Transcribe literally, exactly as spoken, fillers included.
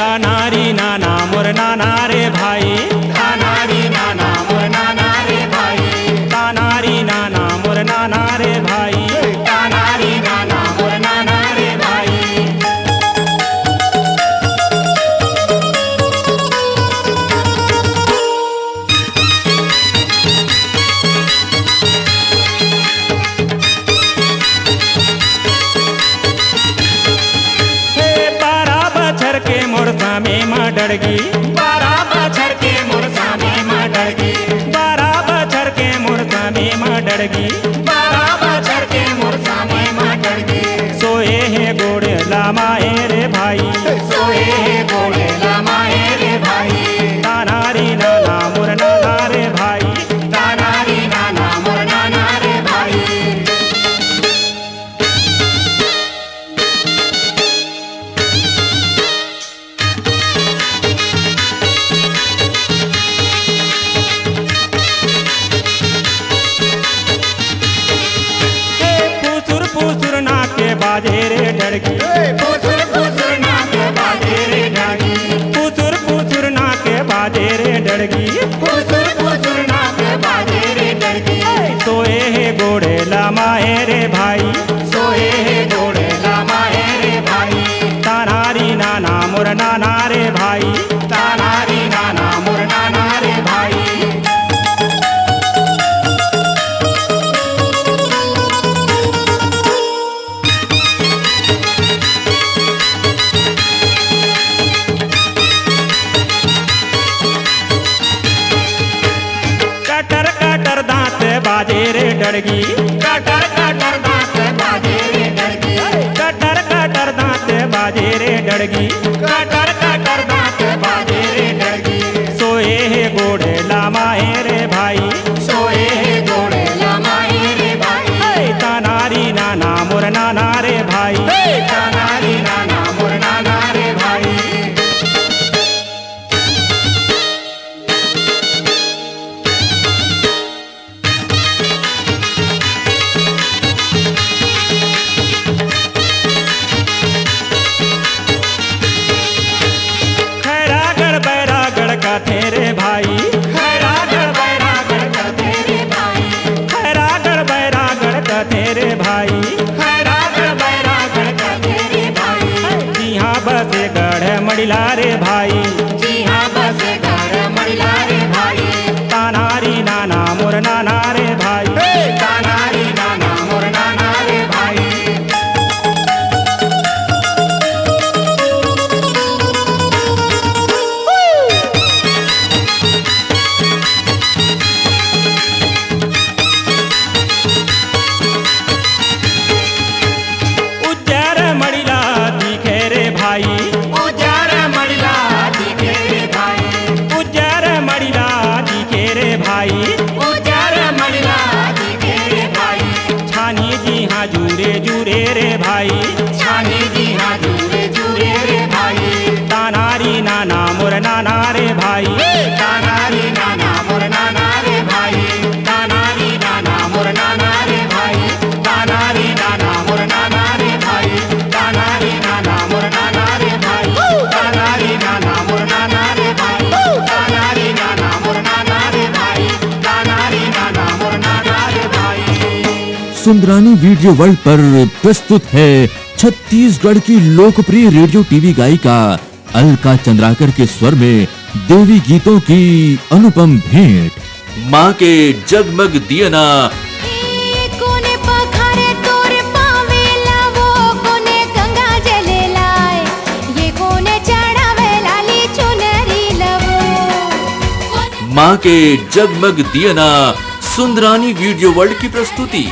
तानारी नाना मोर नाना रे भाई। तानारी नाना मोर नाना रे भाई। तानारी नाना मोर नाना रे भाई। तानारी नाना मोर नाना रे भाई। हे बारह बछर के मोर सामे म डड़गी। बारह बछर के मोर सामे म डड़गी। बारह बछर के मोर सामे म डड़गी। बारह बछर के मोर सामे म डड़गी। सोए हे गोड़ लामाए रे भाई। सोए हे गोड़ लामाए रे भाई। तानारी नाना मोर नाना रे भाई। तानारी नाना मोर नाना रे भाई। हे फुसुर फुसुर नाक बाजे रे डड़गी। हे फुसुर फुसुर नाक बाजे रे डड़गी। फुसुर फुसुर नाक बाजे रे डड़गी। फुसुर फुसुर नाक बाजे रे डड़गी। सोए हे गोड़ लामाए रे भाई। सोए हे गोड़ लामाए रे भाई। तानारी नाना मोर नाना रे भाई। तानारी नाना मोर नाना रे भाई। कटर कटर दांत बाजे रे डड़गी। कटर कटर दांत बाजे रे डड़गी। कटर कटर दांत बाजे रे डड़गी। कटर कटर दांत बाजे रे डड़गी। सोए हे गोड़ लामाए रे भाई। सोए हे गोड़ लामाए रे भाई। हे तानारी नाना मोर नाना रे भाई। हे तानारी नाना मोर नाना रे भाई। खैरागढ़ बैरागढ़ कथे रे भाई। खैरागढ़ बैरागढ़ कथे रे भाई। खैरागढ़ बैरागढ़ कथे रे भाई। खैरागढ़ बैरागढ़ कथे रे भाई। जिहाँ बसे गढ़ मड़िला रे भाई। जिहाँ बसे गढ़ मड़िला रे भाई। तानारी नाना मोर नाना रे भाई। हे तानारी नाना मोर नाना रे भाई। उज्जर मड़िला दिखे रे भाई। उज्जर मड़िला दिखे रे भाई। उज्जर मड़िला दिखे रे भाई। उज्जर मड़िला दिखे रे भाई। छानी जिहाँ जुरे जुरे रे भाई। छानी जिहाँ जुरे जुरे रे भाई। तानारी नाना मोर नाना रे भाई। तानारी नाना मोर नाना रे भाई। तानारी नाना मोर नाना रे भाई। तानारी नाना मोर नाना रे भाई। तानारी नाना मोर नाना रे भाई। तानारी नाना मोर नाना रे भाई। तानारी नाना मोर नाना रे भाई। तानारी नाना मोर नाना रे भाई। सुंदरानी वीडियो वर्ल्ड पर प्रस्तुत है छत्तीसगढ़ की लोकप्रिय रेडियो टीवी गायिका अलका चंद्राकर के स्वर में देवी गीतों की अनुपम भेंट। माँ के जगमग दियना। ए कोने पखारे तोर पावेला, वो कोने गंगा जले लाए, ये कोने चढ़ावे लाली चुनरी लवो। माँ के जगमग दियना, सुंदरानी वीडियो वर्ल्ड की प्रस्तुति।